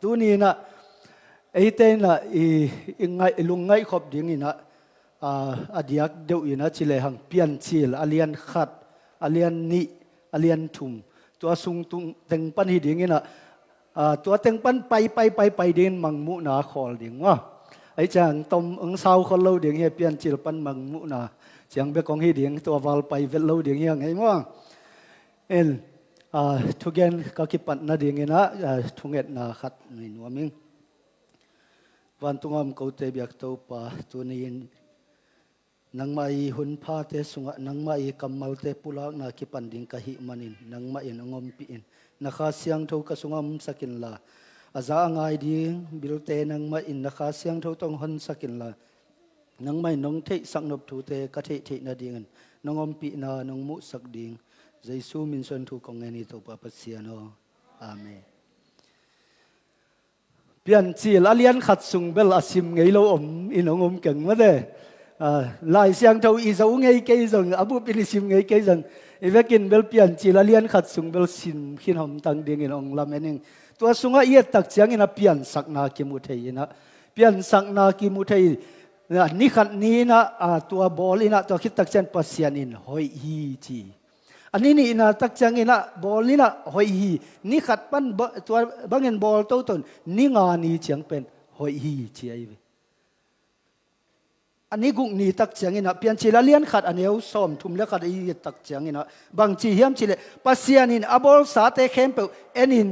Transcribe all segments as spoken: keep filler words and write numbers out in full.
Tuni inah eite inah i, i, ngaih, i lungngaih khop ding inah, a, a diak deuh inah ci lehang Piancil a lian khat, a lian nih, a lian thum, tua sung tung teng pan hi ding inah, a, tua teng pan pai pai pai pai dingin mangmuhna khawl ding maw. Ahi ciang tom ong sau khol lo ding hi, Piancil pan mangmuhna ciang bek ong hi ding, tua val pai vet lo ding hi a ngei maw. En, a, thugen ka kipat nading inah, a, thungetna khat nei nuam ing. Vantung a om kote biak Topa, tuni in nangmah i hun phate sungah nangmah i kammalte pulakna kipan ding ka hih manin nangmah in ong ompih in. Na Kha Siangtho ka sungah omsak inla, a za a ngai ding bilte nangmah in na Kha Siangtho tawh ong honsak inla, nangmah in nong theihsak nop thute ka theih theih nadingin nong ompihna nong muhsak ding Jesu min suang thu kong ngen hi Topa Pasian aw. Amen. Piancil a lian khat sung bel a sim ngei lo om in ong om keng mate. A, Lai Siangtho i zo ngei kei zong, a bup in i sim ngei kei zong, i vekin bel Piancil a lian khat sung bel sim khin hom tang dingin ong lamen ing. Tua sungah i et tak ciangin a piansakna kimu thei inah, piansakna kimu thei, a, ni khat ni inah, a, tua bawl inah tua khit tak ciang Pasian in hoih hi ci. A ni nihna tak ciang inah bawl inah hoih hi. Ni khat pan ba, tua bangin bawl toto in ni nga ni ciang pen hoih hi ci ahi ve. A ni guk ni tak ciang inah Piancil a lian khat a neu sawm thum le khat i et tak ciang inah bang ci hiam cih leh Pasian in a bawlsate khempeuh en in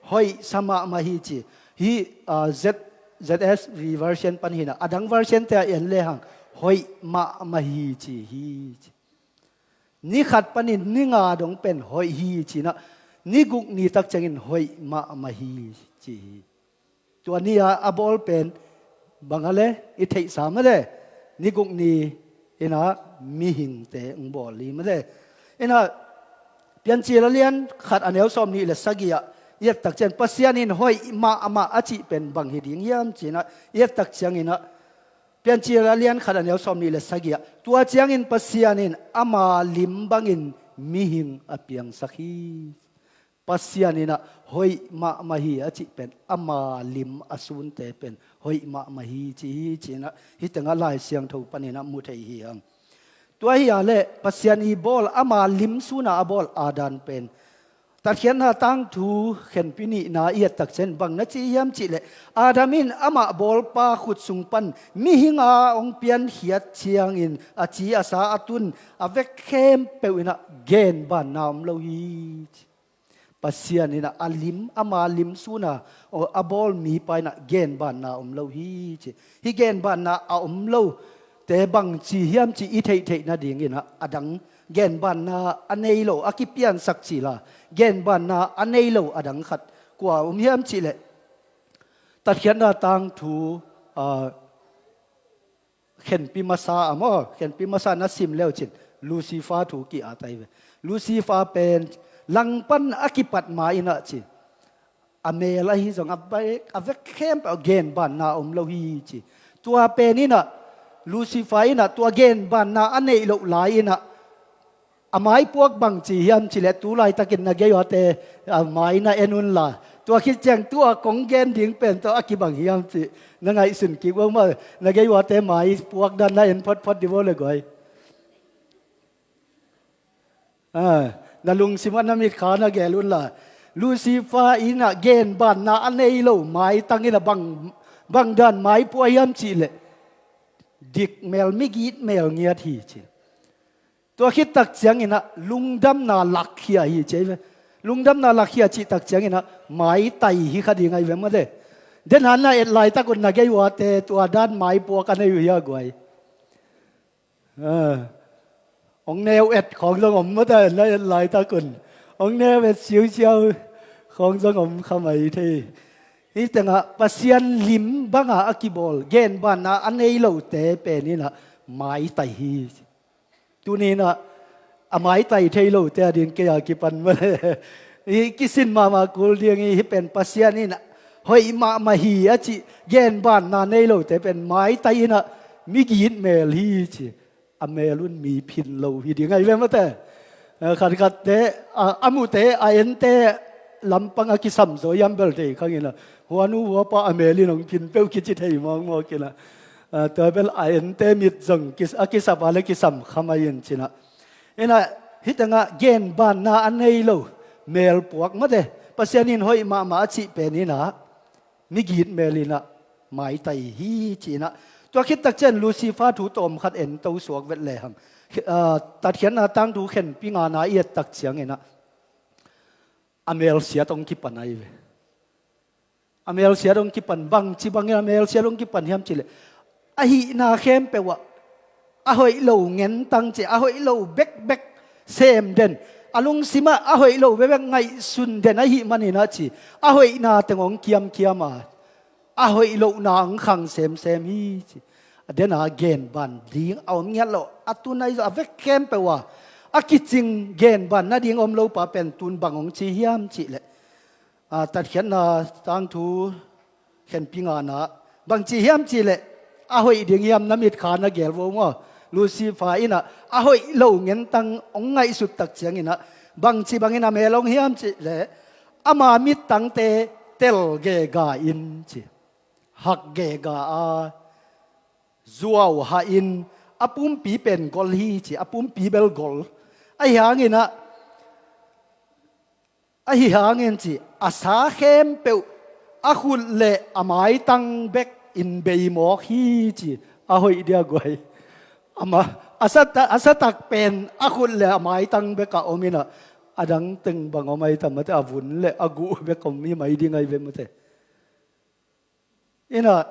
hoih sa mahmah hi ci. Hi, a, Z, Z S V version pan hi inah, a dang version te a en lehang hoih mahmah hi ci hi ci. Ni khat panin ni nga dong pen hoih hi ci inah, ni guk ni tak ciangin hoih mahmah hi ci hi. Tua ni a, a bawl pen bang a le i theihsa mate, ni guk ni inah mihingte ong bawl hi mate. Inah Piancil a lian khat a neu sawm nih le sagih ah i et tak ciang Pasian in hoih mahmah a cih pen bang hi ding hiam ci inah i et tak ciang inah Piancil a lian khat a neu sawm nih le sagih ah, tua ciangin Pasian in ama lim bangin mihing a piangsak hi. Pasian inah hoih mahmah hi a cih pen ama lim a sunte pen hoih mahmah hi ci hi ci inah hih tengah Lai Siangtho pan inah mu thei hi hang. Tua hi a leh Pasian i bawl ama lim suna a bawl Adam pen Tatkhiatna tangthu khenpi nihna i et tak ciang bang na ci hiam cih leh, Adam in amah bawlpa khut sung pan mihing a ong piankhiat ciangin a ci a sa a tun a vek khempeuh inah genbanna om lo hi. Pasian inah a lim, ama lim suna a bawl mipa inah genbanna om lo hi ci. Hih genbanna a om lo te bang ci hiam cih i theihtheih nading inah a dang genbanna a nei lo a kipiansak cila, genbanna a nei lo a dang khat kua om hiam cih leh, Tatkhiatna tangthu, a, khenpi masa a maw, khenpi masa na sim leu cin Lucifer thu ki-at ahi ve. Lucifer pen langpan a kipat ma inah ci, a mel ahi zong a vek, a vek khempeuh genbanna om lo hi ci. Tua pen inah Lucifer inah tua genbanna a neih loh lai inah a maipuak bang ci hiam cih leh, tu laitakin na gei uate a mai na en unla, tua khit ciang tua kong gen ding pen tawh a kibang hiam cih na ngaihsun kik uh maw. Na gei uate maipuak dan na en photphot di baw le guai. A, na lungsim ah na mitkha na gel unla, Lucifer inah genbanna a nei lo maitang inah bang, bang dan maipua hiam cih leh, dik mel, migit mel ngiat hi ci. Tua khit tak ciang inah lungdamna lakkhia hi ci ahi ve. Lungdamna lakkhia cih tak ciang inah maitai hi kha ding ahi ve mate. Den han na et laitak un na gei uate tua dan maipuak a nei uh hia guai. A, ong neu et khawng zong om mate, na et laitak un. Ong neu et siusiau khawng zong om kha mai thei. Hih tengah Pasian lim banga a kibawl genbanna a nei lote pen inah maitai hi. Tuni inah a maitai thei lote a din kei a kipan male. I kisin mahmah kul ding i hih pen Pasian inah hoih mahmah hi a cih genbanna nei lote pen maitai inah migit mel hi ci. A mel un mi phin lo hi ding ahi ve mate. A, khatkhatte, a, a mute, a ente lampang a kisam zaw hiam bel thei khang inah Huanu huapa a mel in hong pin peuh kici thei mawkmawk inah. Ah, tua bel a ente mit zong kis-, a kisap a le kisam kha mai in cinah. Inah hih tengah genbanna a nei lo melpuak mate, Pasian in hoih mahmah a cih pen inah migit mel inah maitai hi ci inah. Tua khit takciang Lucifer thu tawm khat en to suak vet lehang. Ah, Tatkhiatna tangthu khenpi ngana i et takciang inah a melsiat hong kipan ahi ve. A melsiat hong kipan, bangci bangin a melsiat hong kipan hiam cihleh, a hihna khempeuh ah a hoih lo ngentang ci, a hoih lo bekbek sem den, a lungsim ah a hoih lo bekbek ngaihsun den ahih manin ah ci, a hoihna teng hong kiamkiam a, a hoih lohna hong khang semsem hi ci. A dena genban ding a om ngiat lo, a tun ahi zong a vek khempeuh a a kicing genban nading om lopa pen tun bang hong ci hiam cihleh, ah, Tatkhiatna tangthu khenpi ngana bangci hiam cihleh, a hoih ding hiam na mitkha na gel vo maw? Lucifer inah a hoih lo ngentang hong ngaihsut takciang inah bangci bangin a mel hong hiam cihleh, ama mittangte tel gega in ci, hak gega a, zuau hah in, a pumpi pen gol hi ci, a pumpi bel gol. Ahi hangin ah, ahi hangin ci, a sa khempeuh a khut le a maitang bek in bei mawk hi ci, a hoih dia guai. Ama, a sa ta-, a sa tak pen a khut le a maitang bek a om inah, a dang teng bang om ahi tam mate, a vun le a guh bek om hi mai ding ahi ve mate. Inah,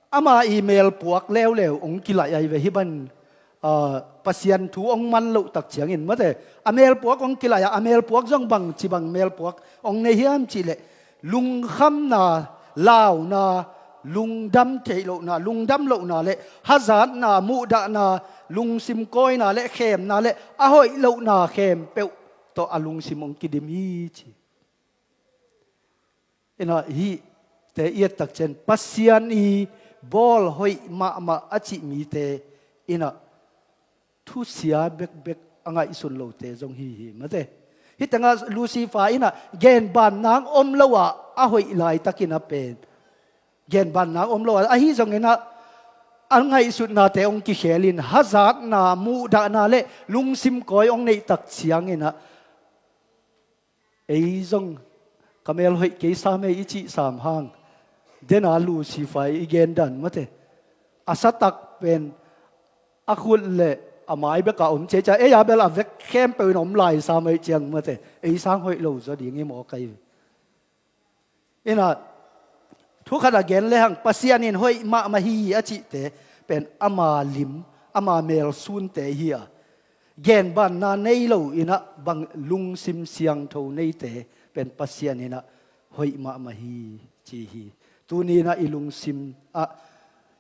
ama i melpuak leuleu hong kilaih ahi ve hih ban, ah, Pasian thu hong man loh takciangin mate. A melpuak hong kilaih a, a melpuak zong bangci bang melpuak hong nei hiam cihleh, lungkhamna, launa, lungdam theih lohna, lungdam lohna le hazatna, muhdahna, lungsim kawina le khemna le a hoih lohna khempeuh tawh a lungsim hong kidim hi ci. Inah hihte i et takciang Pasian i bawl hoih mahmah a cih mite inah thusia bekbek a ngaihsun lote zong hi hi mate. Hih tengah Lucifer inah genban nang om lo ah a hoih laitakin a pen genban nang om lo ah, ahi zong inah a ngaihsutnate hong kikhelin hazatna, muhdahna le lungsim kawi hong neih takciang inah ei zong ka mel hoih kei sam ei i cih sam hang, dena Lucifer i gendan mate. A sa tak pen a khut le a mai bek a om ciacia, ei a bel a vek khempeuh in om lai sam ei ciang mate. Ei sang hoih lo zaw ding hi maw kai. Inah, thu khat a gen lehang Pasian in hoih mahmah hi a cihte pen ama lim, ama melsunte hi a, genbanna nei lo inah bang lungsim siangtho neite pen Pasian inah hoih mahmah hi ci hi. Tuni inah i lungsim ah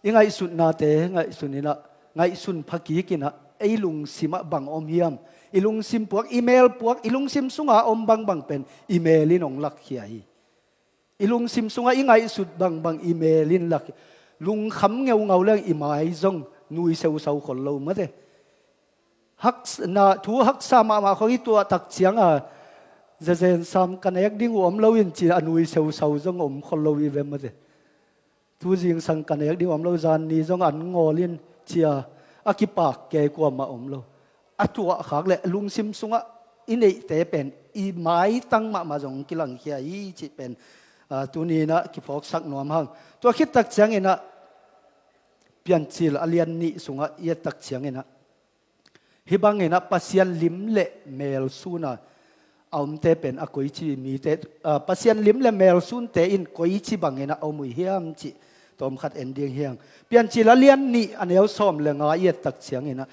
i ngaihsutnate ngaihsun inah, ngaihsun phakik inah ei lungsim ah bang om hiam? I lungsim puak, i mel puak, i lungsim sunga om bangbang pen i mel in hong lakkhia hi. I lungsim sungah i ngaihsut bangbang i mel in lak, lungkham ngeungau leng i mai zong nui seusau khol lo mate. Hak, na, thu haksa mahmah khong i tuah takciang a, zezen sam ka nek ding uh om lo in ci a nui seusau zong om khol lo i ve mate. Tu zingsang ka nek ding uh om lo, zan ni zong an ngawl in ci a, a kipak kei kuamah om lo. A tuahkhak le lungsim sungah i neihte pen i maitang mahmah zong kilangkhia hi cih pen, ah, tuni inah kiphawksak nuam hang. Tua khit takciang inah Piancil a lian nih sungah i et takciang inah hih bang inah Pasian lim le melsun a a omte pen a koici mite, ah, Pasian lim le melsunte in koici bang inah a om uh hiam cih tawm khat en ding hi hang. Piancil a lian nih a neu sawm le nga i et takciang inah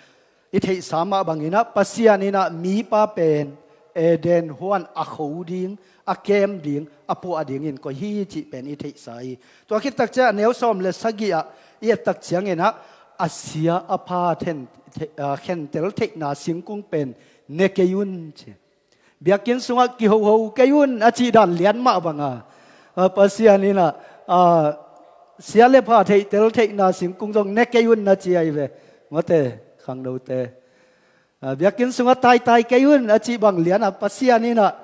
i theihsa mah bang inah Pasian inah mipa pen Eden huan a kho ding, a kem ding, a puah dingin koih hi cih pen i theihsa hi. Tua khit takciang a neu sawm le sagih ah i et takciang inah a sia a pha then, the-, ah, khentel theihna singkung pen ne kei un ci. Biakinn sungah kihoho kei un a cih dan lian mah banga, ah, Pasian inah, ah, sia le pha theihtel theihna singkung zong ne kei un a ci ahi ve. Mate, khangnote. Ah, biakinn sungah taitai kei un a cih bang lian a Pasian inah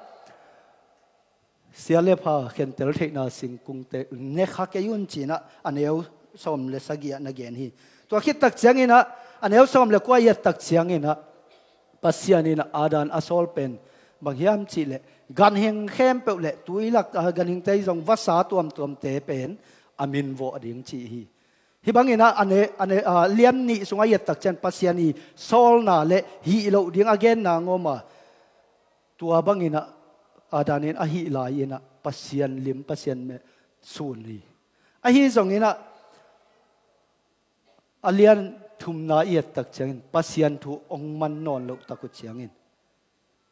Sia le pha khentel theihna singkungte ne kha kei un ci-in ah a neu sawm le sagih ah na gen hi. Tua khit tak ciangin ah a neu sawm le kua i et tak ciangin ah Pasian in ah Adam a sawl pen bang hiam cih leh ganhing khempeuh le tui lak, ah, ganhingte zong vasa tuamtuamte pen a min vawh ding ci hi. Hih bangin ah a ne, a ne, ah, lian nih sungah i et tak ciang Pasian i sawlna le hih loh ding a genna ngawm a, tua bangin ah Adam in a hih lai-in ah Pasian lim, Pasian mel sun hi. Ahi zongin ah a lian thumna i et tak ciangin Pasian thu hong man nawn loh tak uh ciangin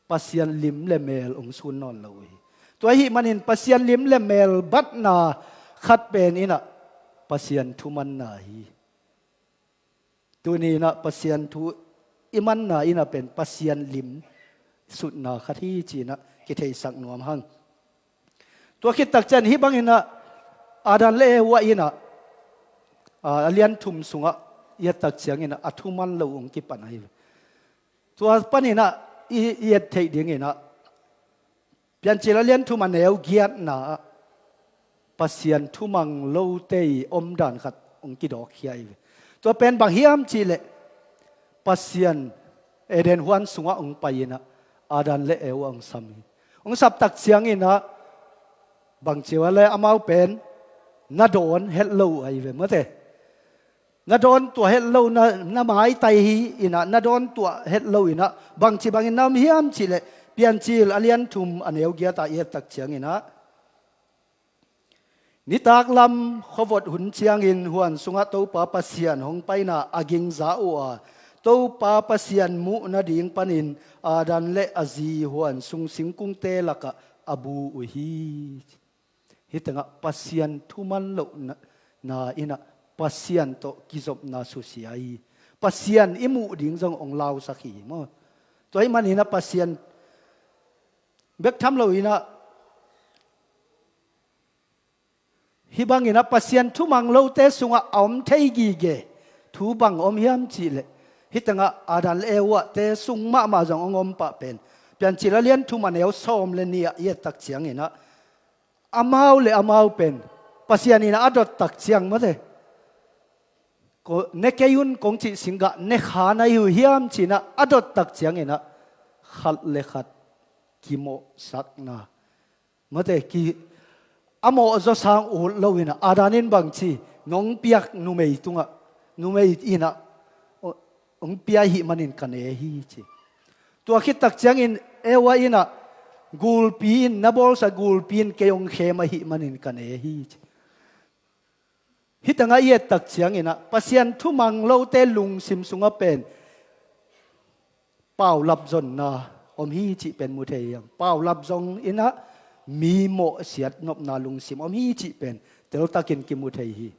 Pasian lim le mel hong sun nawn lo uh hi. Tua ahih manin Pasian lim le mel batna khat pen in ah Pasian thumanna hi. Tuni in ah Pasian thu i manna in ah pen Pasian lim sutna khat hi ci-in ah kitheisak nuam hang. Tua khit tak ciang hih bangin ah Adam le Eva in ah, ah, a lian thum sungah i et tak ciangin ah a thuman lo hong kipan ahi. Tua panin ah i, i et theih dingin ah Piancil a lian thum a neu giatna ah Pasian thumang lote i omdan khat hong kidawkkhia hi ve. Tua pen bang hiam cih leh Pasian Eden huan sungah hong pai-in ah Adam le Eva hong sam hi. Hong sap tak ciangin ah bang ci uh a leh amau pen na dawn het lo uh ahi ve, mate. Na dawn tuah het lo, na, na maitai hi in ah, na dawn tuah het lo in ah, bangci bangin na om hiam cih leh Piancil a lian thum a neu giat ah i et tak ciangin ah, nitak lam khuavot hun ciangin huan sungah Topa Pasian hong paina a gingza uh a, Topa Pasian muh nading panin Adam le a zi huan sung singkungte lakah a bu uh hi. Hih tengah Pasian thuman lohna, na in ah Pasian tawh kizopna susia hi. Pasian i muh ding zong hong lausak hi maw. Tua ahih manin ah Pasian bek tham lo in ah hih bangin ah Pasian thumang lote sungah a om thei gige thu bang om hiam cih leh hih tengah Adam le Eva te sung mahmah zong hong om pah pen Piancil a lian thum a neu sawm le nih ah i et tak ciangin ah amau le amau pen Pasian in ah a dot tak ciang, mate, ko ne kei un kong cih singgah ne kha na hi uh hiam ci-in ah a dot tak ciangin ah khat le khat kimawhsakna, mate, ki a mawh zaw sang ut lo in ah Adam in bangci, nong piak numei tungah, numei in ah hong pia ahih manin ka ne hi ci. Tua khit tak ciangin Eva in ah gulpi in, na bawlsa gulpi in kei hong khem ahih manin ka ne hi ci. Hih tengah i et tak ciangin ah Pasian thumang lote lungsim sungah pen paulap zonna om hi cih pen mu thei hi hang. Paulap zong in ah mi mawhsiat nopna lungsim om hi cih pen teltakin kimu thei hi.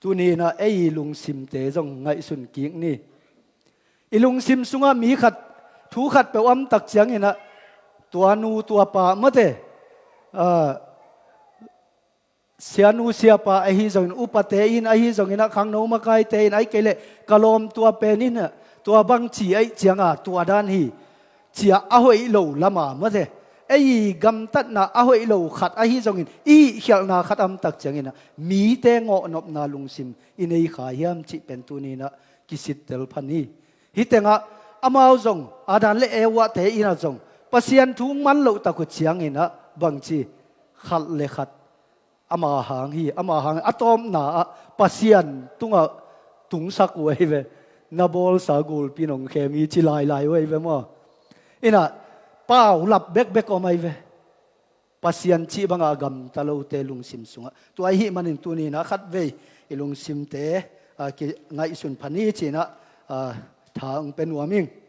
Tuni in ah ei i lungsimte zong ngaihsun kik ni. I lungsim sungah mi khat, thu khat peuh om tak ciangin ah tua nu tua pa, mate, ah, sianu siapa ahi zongin, upate in ahi zongin ah, khangno makaite in, ahih kei leh ka lawm tua pen in ah tua bang ci ahih ciangin tua dan hi, ci-a a hoih lo lama, mate, ei i gamtatna a hoih lo khat ahi zongin i hihkhialhna khat a om tak ciangin ah mite ngawhnopna lungsim i nei kha hiam cih pen tuni in ah kisittel pha ni. Hih tengah amau zong, Adam le Eva te in ah zong Pasian thu man loh tak uh ciangin ah bangci, khat le khat ama hang hi, ama hang a tawpna ah Pasian tungah tungsak uh ahi ve. Na bawlsa gulpi in hong khem hi ci lailai uh ahi ve maw. In ah paulap bekbek om ahi ve. Pasian cih bangah a gamta lote lungsim sungah. Tua ahih manin tuni in ah khatvei i lungsimte, ah, kingaihsun pha ni ci-in ah, ah, tha hong pia nuam ing.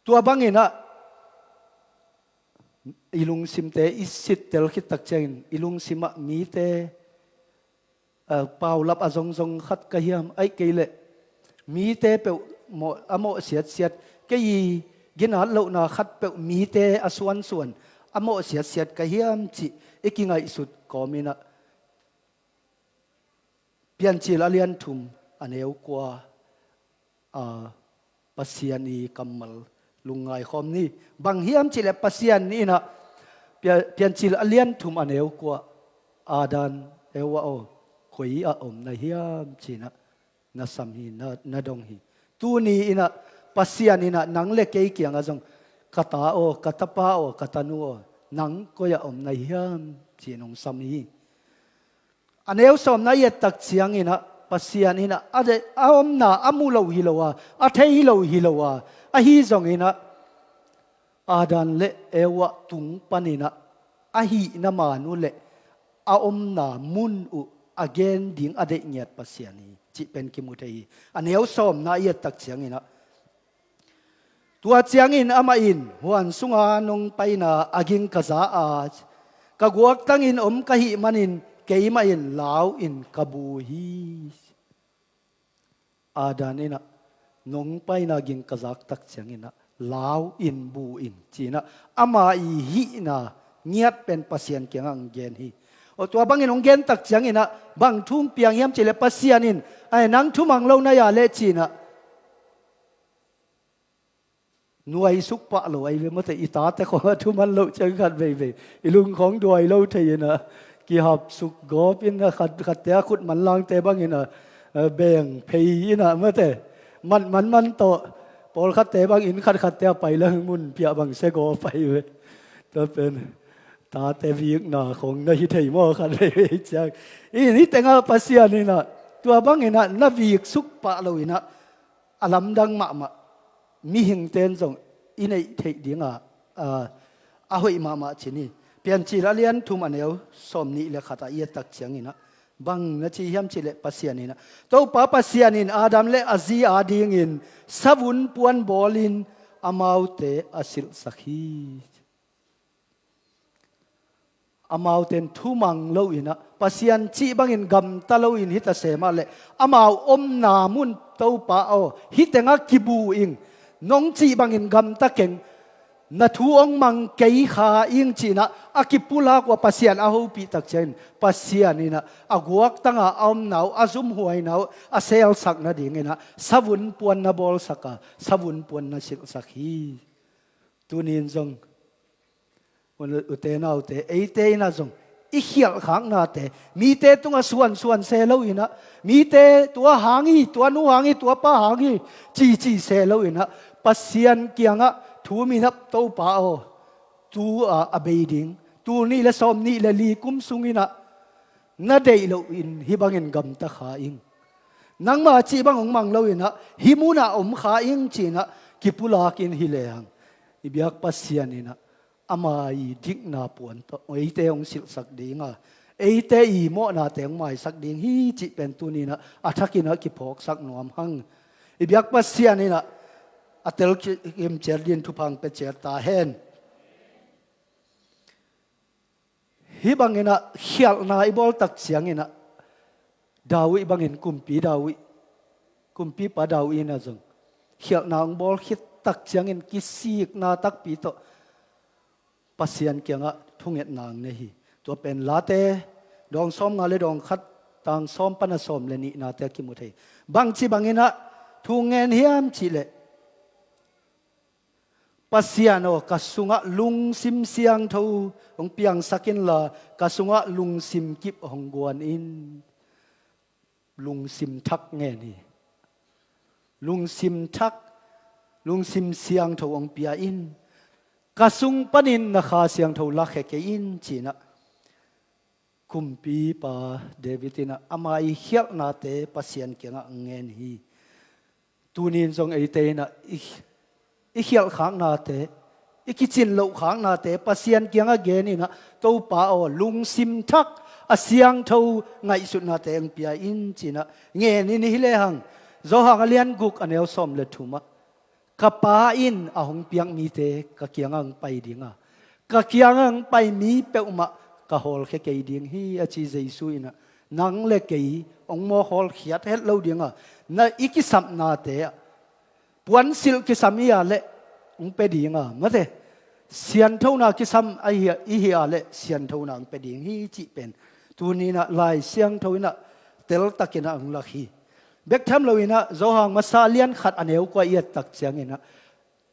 Tua bangin ah i lungsimte i sittel khit tak ciangin i lungsim ah mite, ah, paulap a zongzong khat ka hiam, ahih kei leh mite peuh mawh, a mawh siatsiat, kei i ginat lohna khat peuh mite a suansuan a mawh siatsiat ka hiam cih i kingaihsut kawmin ah Piancil a lian thum a neu kua, ah, Pasian i kammal lungngai khawm ni. Bang hiam cihleh Pasian in ah Pia-, Piancil a lian thum a neu kua, Adam, Eva aw, koi ah om na hiam ci-in ah na sam hi, na, na dong hi. Tuni in ah Pasian in ah nang le kei kiangah zong, ka ta aw, ka tapa aw, ka tanu aw, nang koi ah om na hiam ci-in hong sam hi. A neu sawmna i et tak ciangin ah Pasian in ah a de-, a omna a mu lo hi lo a, a thei hi lo hi lo a, ahi zongin ah Adam le Eva tung panin ah a hihna man uh le a omna mun uh a gen ding a deih ngiat Pasian hi cih pen kimu thei hi. A neu sawmna i et tak ciangin ah, tua ciangin amah in, huan sunga nong paina a ging ka za a, ka guaktangin om ka hih manin keimah in lau in ka bu hi. Adam in ah, nong paina ging ka zak tak ciangin ah, lau in bu in ci-in ah, ama i hihna ngiat pen Pasian kiangah hong gen hi. Aw, tua bangin hong gen tak ciangin ah, bang thu hong piang hiam cihleh Pasian in, ai, nang thumang lo na hia leh ci-in ah, nuai suk pah lo ahi ve maw te, i tate khawng a thuman loh ciang khat veivei i lung khawng duai lo thei in ah, kihap suk gawp in ah, khat, khatte a khut manlangte bangin ah, eh, beng phei in ah maw te, man, man, man tawh, pawlkhatte bang inn khat khatte a pai leng mun piah bang se gawp ahi ve. Tua pen tate vikna khawng na hi thei maw, khat veivei ciang. I, hih tengah Pasian in ah tua bangin ah na vik suk pah lo in ah, a lamdang mahmah, mihingte in zong i neih theih dingah, a, a hoih mahmah ci ni. Piancil a lian thum a neu sawmnih le khat ah i et tak ciangin ah, bang na ci hiam cihleh Pasian in ah, Topa Pasian in Adam le a zi a dingin savun puan bawlin amaute a silhsak hi. Amaute in thumang lo in ah, Pasian cih bangin gamta lo in hi ta se mah leh, amau omna mun, Topa aw, hih tengah kibu ing, nong cih bangin gamta keng, na thu hong mang kei kha ing ci-in ah a kipulak uh a Pasian a hopih tak ciangin, Pasian in ah a guaktanga a omna uh, a zumhuaina uh a selsak nadingin ah savun puan na bawlsak a, savun puan na silhsak hi. Tuni in zong, u-, ute naute, eite in ah zong i khialhkhaknate, mite tungah suansuan se lo in ah, mite tua hang hi, tua nu hang hi, tua pa hang hi, cici se lo in ah, Pasian kiangah thu minap, Topa aw, tu-a a bei ding, tul nih le sawmnih le li kum sungin ah na deih loh in hih bangin gamta kha ing, nangma cih bang hong mang lo in ah hih munah om kha ing ci-in ah kipulak in hi lehang, i biak Pasian in ah ama i dikna puan tawh eite hong silhsak ding a, eite i mawhnate hong maisak ding hi cih pen tuni in ah a thakin ah kiphawksak nuam hang. I biak Pasian in ah a telkim ciat dingin thupha hong pia ciat ta hen. Hih bangin ah khialhna i bawl tak ciangin ah, David bangin, kumpi David, kumpipa David in ah zong khialhna hong bawl khit tak ciangin kisikna takpi tawh Pasian kiangah thungetna hong nei hi. Tua pen Late dawng sawmnga le dawng khat, tang sawm pan a sawm le nihnate ah kimu thei. Bangci bangin ah thu ngen hiam cihleh, Pasian aw, ka sungah lungsim siangtho hong piangsak inla, ka sungah lungsim kip hong guan in. Lungsim thak ngen hi. Lungsim thak, lungsim siangtho hong pia in. Ka sung panin na Kha Siangtho lakhia kei in, ci-in ah kumpipa David in ah ama i khialhnate Pasian kiangah ngen hi. Tuni in zong eite in ah i, i khialhkhaknate, i kicin lohkhaknate Pasian kiangah gen in ah, Topa aw, lungsim thak, a siangtho ngaihsutnate hong pia in, ci-in ah ngen in hi lehang, Johan a lian guk a neu sawm le thum ah, ka Pa in a hong piak mite ka kiangah hong pai ding a, ka kiangah hong pai mi peuhmah ka hawlkhia kei ding hi, a ci Jesu in ah, nang le kei hong mawk hawlkhiat het lo ding a, na i kisapnate ah, puansilh kisam i hih leh hong pia ding a, mate, sianthona kisam a hih, i hih leh sianthona hong pia ding hi cih pen tuni in ah Lai Siangtho in ah teltakin ah hong lak hi. Bek tham loinah Johan masa lian khat a neu kua i et tak cianginah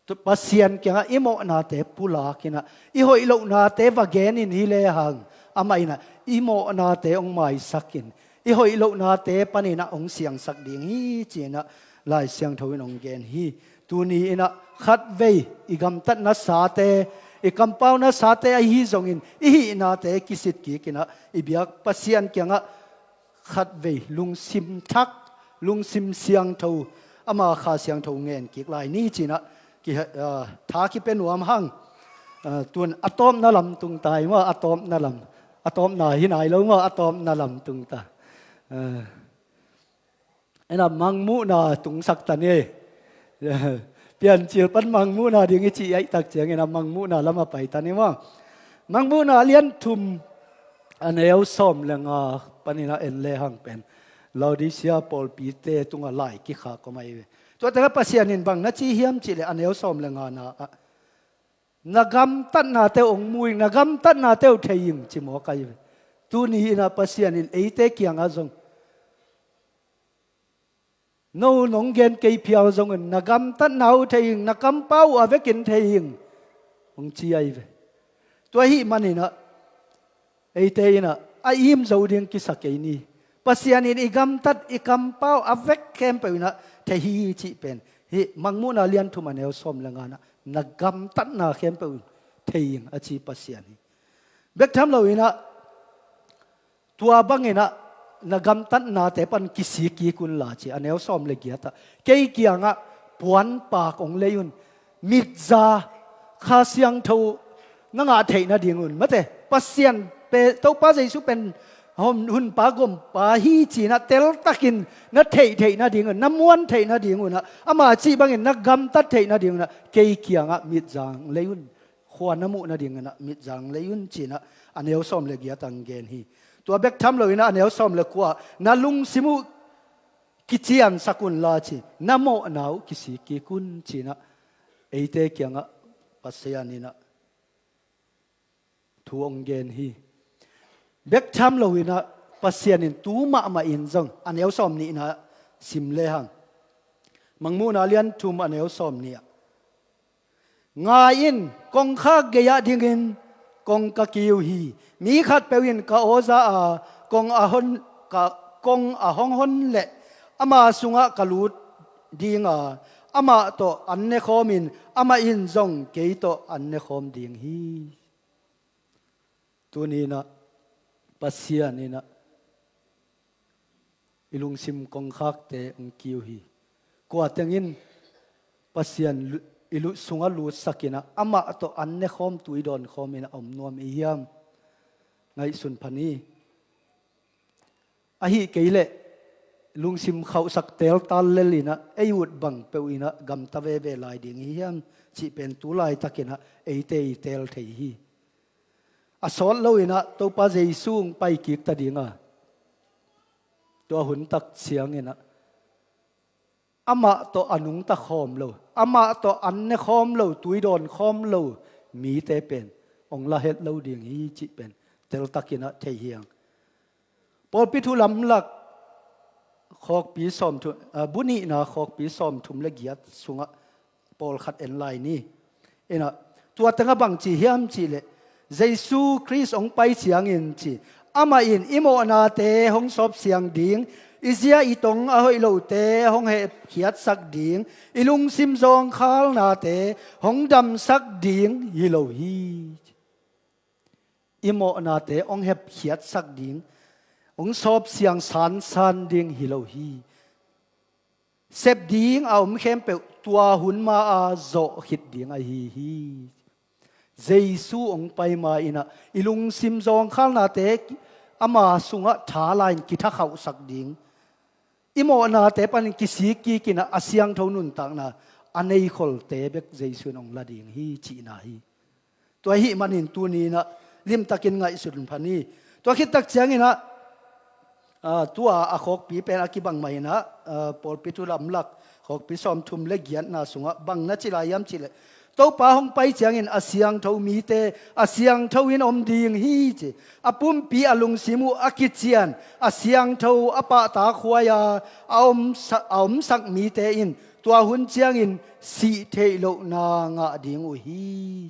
Pasian kiangah i mawhnate pulakinah i hoih lohnate va genin hi lehang amah inah i mawhnate hong maisakin i hoih lohnate paninah hong siangsak ding hi cinah Lai Siangtho in hong gen hi. Tuni inah khatvei i gamtatna sate, i kampauna sate ahi zongin i hihnate kisit kikinah i biak Pasian kiangah khatvei lungsim thak, lungsim siangtho, ama Kha Siangtho ngen kik lai ni cinah ki, ah, tha kipia nuam hang. Ah, tun a tawpna lam tungta i maw, a tawpna lam, a tawpna hi nai lo maw, a tawpna lam tungta. Ah, ena mangmuhna tungsak ta ni. Piancil pan mangmuhna ding i cih aih tak ciangin a mangmuhna lam a pai ta ni maw. Mangmuhna lian thum a neu sawm le nga paninah en lehang pen Laodicea pawlpite tungah lai kikhak om ahi ve. Tua tengah Pasian in bang na ci hiam cihleh a neu sawm le nga na ah na gamtatnate hong mu ing, na gamtatnate uh thei ing ci mawk ahi ve. Tuni inah Pasian in eite kiangah zong no nong gen kei phial zongin na gamtatna uh thei ing, na kampau uh a vekin thei ing hong ci ahi ve. Tua ahih maninah eite inah a im zo ding kisa kei ni. Pasian in i gamtat i kampau a vek khempeuh inah thei hi cih pen hih mangmuhna lian thum a neu sawm le nga nah na gamtatna khempeuh in thei ing a ci Pasian hi. Bek tham loinah tua banginah na gamtatnate pan kisik kik unla ci a neu sawm le giatah kei kiangah puanpak hong lei un, mitza, Kha Siangtho na ngah theih nadingun mate Pasian pe, Topa Jesu pen hun, hunpa gompa hi cinah teltakin na theih theih nadingun, na muan theih nadingunah ama cih bangin na gamtat theih nadingunah kei kiangah mitza hong lei un, khua na muh nadingunah mitza hong lei un cinah a neu sawm le giatah hong gen hi. Tua bek tham loinah a neu sawm le kua na lungsim uh kiciansak unla ci, na mawhna uh kisik kik un cinah eite kiangah Pasian inah thu hong gen hi. Bek tham loinah Pasian in tu mahmah in zong a neu sawm nihna sim lehang Mangmuhna lian thum a neu sawm nih ah ngai in, kongkhak gei-ah dingin kong ka kiu hi. Mi khatpeuh in ka aw za a kong a hon, ka, kong a hong hon leh ama sungah ka lut dinga amah tawh an nekhawmin amah in zong kei tawh an nekhawm ding hi. Tuni inah Pasian inah i lungsim kongkhakte hong kiu hi. Kua tengin Pasian lu-, i lu-, sungah lutsakinah amah tawh an nekhawm, tui dawnkhawm inah a om nuam i hiam? Ngaihsun pha ni. Ahi kei leh lungsim khauhsak teltal lel inah ei ut bang peuh inah gamta veve lai ding hi hiam cih pen tu laitakinah eite i tel thei hi. A sawt loinah Topa Jesu hong pai kik ta dinga tua hun tak cianginah amah tawh a nungta khawm lo, amah tawh an ne khawm lo, tui dawn khawm lo mite pen hong la het lo ding hi cih pen teltakinah thei hi hang. Pawlpi thu lamlak khawkpi sawmthum, ah, bu nihna khawkpi sawmthum le giat sungah pawlkhat en lai ni. Inah, tua tengah bang ci hiam cihleh, Jesu Khrist hong pai ciangin ci, amah in i mawhnate hong sawpsiang ding, i zia i tong a hoih lote hong hehkhiatsak ding, i lungsim zawngkhalnate hong damsak ding hi lo hi. I mawhnate hong hepkhiatsak ding, hong sawpsiang sansan ding hi lo hi. Sep ding a om khempeuh tua hun ma-a zawh khit ding ahi hi. Jesu hong pai ma-inah i lungsim zawngkhalnate ama sungah tha lai-in kithakhauhsak ding, i mawhnate panin kisik kikinah a siangtho nuntakna a neikholte bek Jesu in hong la ding hi cihna hi. Tua ahih manin tuni inah limtakin ngaihsut pha ni. Tua khittak cianginah, ah, tua a khawkpi pen a kibang mah inah, ah, pawlpi thu lamlak khawkpi sawmthum le giatna sungah bang na ci lai hiam cihleh, Topa hong pai ciangin a siangtho mite a siangtho in om ding hi ci. A pumpi a lungsim uh a kician a siangtho a pahtak huai a a omsa-, a omsak mite in tua hun ciangin sih theih lohna ngah ding uh hi.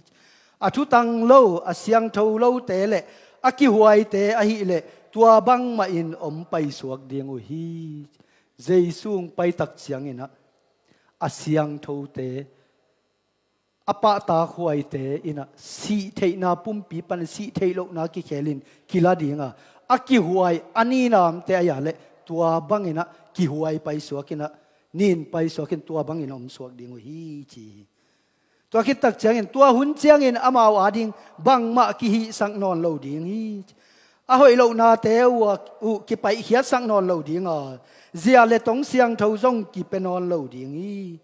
A thutang lo a siangtho lote le a kihuaite ahih leh tua bangmah in om paisuak ding uh hi. Jesu hong paitak ciangin ah a siangthote, a pahtak huaite in ah sih theihna pumpi pan sih theih lohna kikhelin kila ding a, a kihuai a ninamte a ya leh tua bangin ah kihuai paisuak in ah nin paisuak in tua bangin om suak ding uh hi ci hi. Tua khit tak ciangin tua hun ciangin amau ading bangmah kihihsak nawn lo ding hi. A hoih lohnate uh, uh kipaihkhiatsak nawn lo ding a, zia le tong siangtho zong kipia nawn lo ding hi.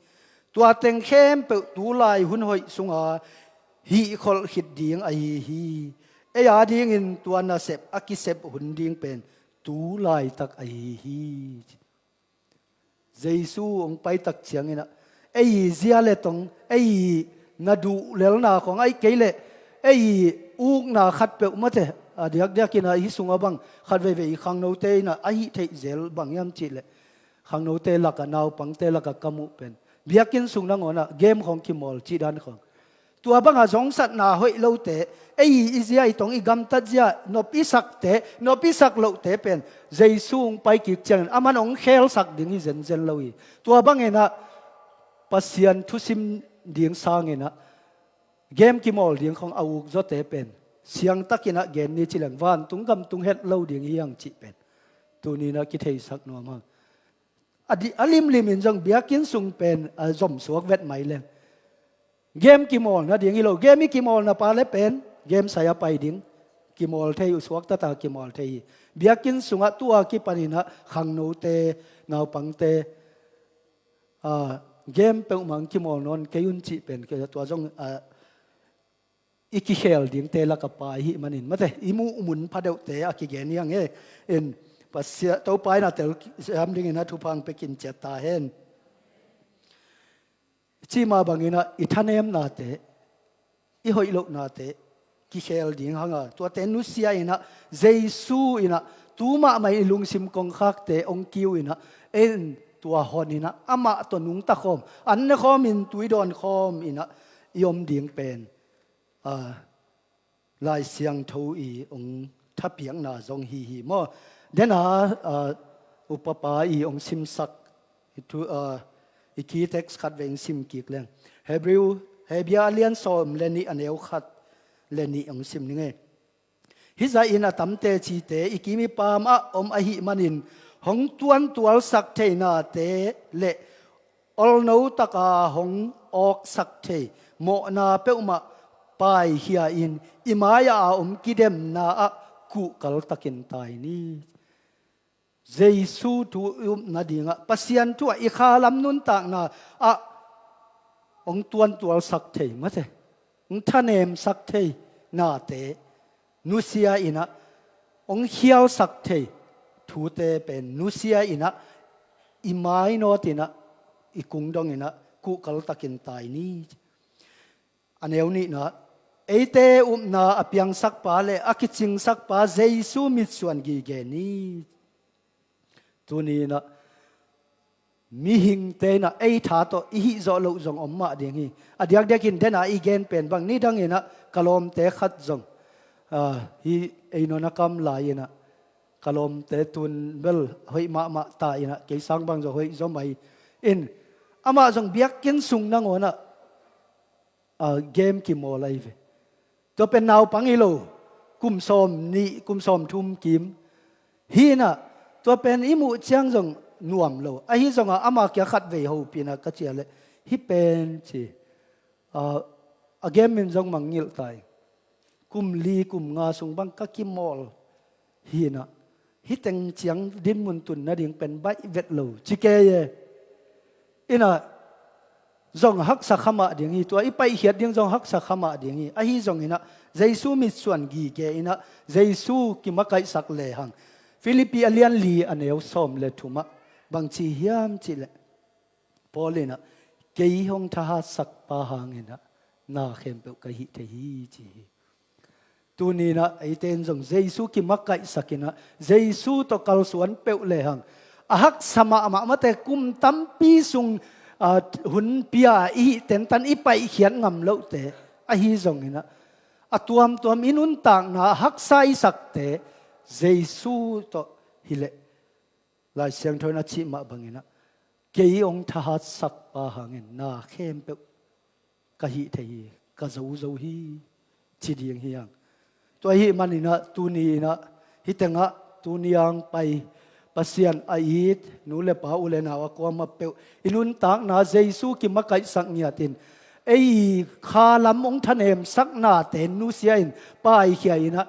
Tua teng khempeuh tu lai hun hoih sunga hihkholh khit ding ahi hi. Ei adingin tua nasep a kisep hun ding pen tu laitak ahi hi. Jesu hong paitak ciangin ah ei zia le tong, ei na duh lelna khong, ahih kei leh ei ukna khatpeuh mate, a diakdiakin ah hih sungah bang khat veivei i khangnote in ah a hih theih zel bang hiam cih leh khangnote lakah, naupangte lakah ka muh pen biakinn sung nangawn ah game khong kimawl cih dan khong. Tua banga zongsatna hoih lote, ei i zia i tong i gamtat zia nop i sakte, nop i sak lohte pen Jesu hong pai kik ciangin aman hong khelsak ding hi zenzen lo hi. Tua bangin ah Pasian thusim ding sangin ah game kimawl ding khong a uk zawte pen siangtakin ah gen ni ci leng vantung gam tung het lo ding hi hang cih pen tuni in ah kitheisak nuam hang. A di-, a limlimin zong biakinn sung pen a zomsuak vet mai leng game kimawl nading hi lo. Game i kimawlna pa le pen game sai a pai ding. Kimawl thei uh, suaktata kimawl thei hi. Biakinn sungah tua kipanin ah khangnote, naupangte, a, game peuhmah hong kimawl nawn kei un cih pen kei tua zong, a, i kikhel dingte lakah pa i hih manin mate, i muh mun phadeuhte a kigen hi hang e. In Pasian Topa in a telsiam dingin a thupha hong pia kin ciat ta hen. Cih mah bangin ah i thanemnate, i hoih lohnate kikhel ding hang a, tuate nusia in ah Jesu in ah tu mahmah i lungsim kongkhakte hong kiu in ah, en tua hon in ah amah tawh nungta khawm, an ne khawmin tui dawn khawm in ah i om ding pen, a, Lai Siangtho i hong thapiakna zong hi hi maw? Dena, a, upapa i hong simsak i thu, a, i key text khat vei hong sim kik leng. Hebrew, Hebia a lian sawm le nih a neu khat le nih hong sim ning e. Hih zahin a tam tecite i kim i paam ah om ahih manin hong tuantualsak thei nate le olno taka hong awksak thei mawhna peuhmah paikhia in i mai-ah a om kidemna ah kuhkaltakin tai ni. Jesu thu i upna dingah, Pasian thu ah i khalam nuntakna ah hong tuantualsak thei mate, hong thanemsak thei nate nusia in ah, hong khialsak thei thute pen nusia in ah, i mainawt in ah, i kungdong in ah kuhkaltakin tai ni. A neu nihna, eite upna a piangsakpa le a kicingsakpa Jesu mitsuan gige ni. Tuni in ah mihingte in ah ei tha tawh i hih zawh loh zong om mah ding hi. A diakdiakin dena i gen pen bang, nidang in ah ka lawmte khat zong, a, hih ei nawn a kam lai in ah ka lawmte tun bel hoih mahmah ta in ah kei sang bang zong hoih zaw mai in, amah zong biakinn sung nangawn ah a, game kimawl ahi ve. Tua pen naupang hi lo, kum sawm nih, kum sawm thum kim hi in ah, tua pen i muh ciang zong nuam lo. Ahi zongah ama kia khat vei hopih in ah ka ciah leh, hih pen ci, a, a game in zong mangngilh ta hi. Kum li kum nga sung bang ka kimawl hi in ah, hih teng ciang dinmun tun nading pen baih vet lo ci kei e. In ah zong haksa kha mah ding hi, tua i paihkhiat ding zong haksa kha mah ding hi. Ahi zong in ah Jesu mitsuan gige in ah Jesu kimakaihsak lehang. Philippi a lian li a neu sawm le thum ah bang ci hiam cih leh, Paul in ah, kei hong thahatsakpa hang in ah na khempeuh ka hih thei hi, ci hi. Tuni inah eite in zong Jesu kimakaihsak inah Jesu tawh kalsuan peuh lehang a haksa mahmah mate kum tampi sung, ah, hun pia i hih tentan i paihkhiat ngam lohte ahi zong inah a tuamtuam i nuntakna a haksa i sakte Jesu tawh hileh Lai Siangtho in a cih mah bang inah kei hong thahatsak pa hangin na khempeuh ka hih thei hi, ka zo zo hi, ci ding hi hang. Tua ahih man inah tuni inah hih tengah tuni ang pai Pasian a it nu le pa u le nau a kuamah peuh i nuntakna Jesu kimakaihsak ngiatin ei khalam hong thanemsaknate nusia in paikhia inah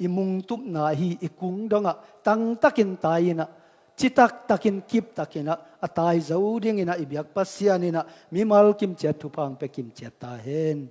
i mungtupna ahi i kung dongah tangtakin tai inah citak takin kip takinah a tai zo dinginah i biak Pasian inah mimal kimciat thupha hong pia kimciat ta hen.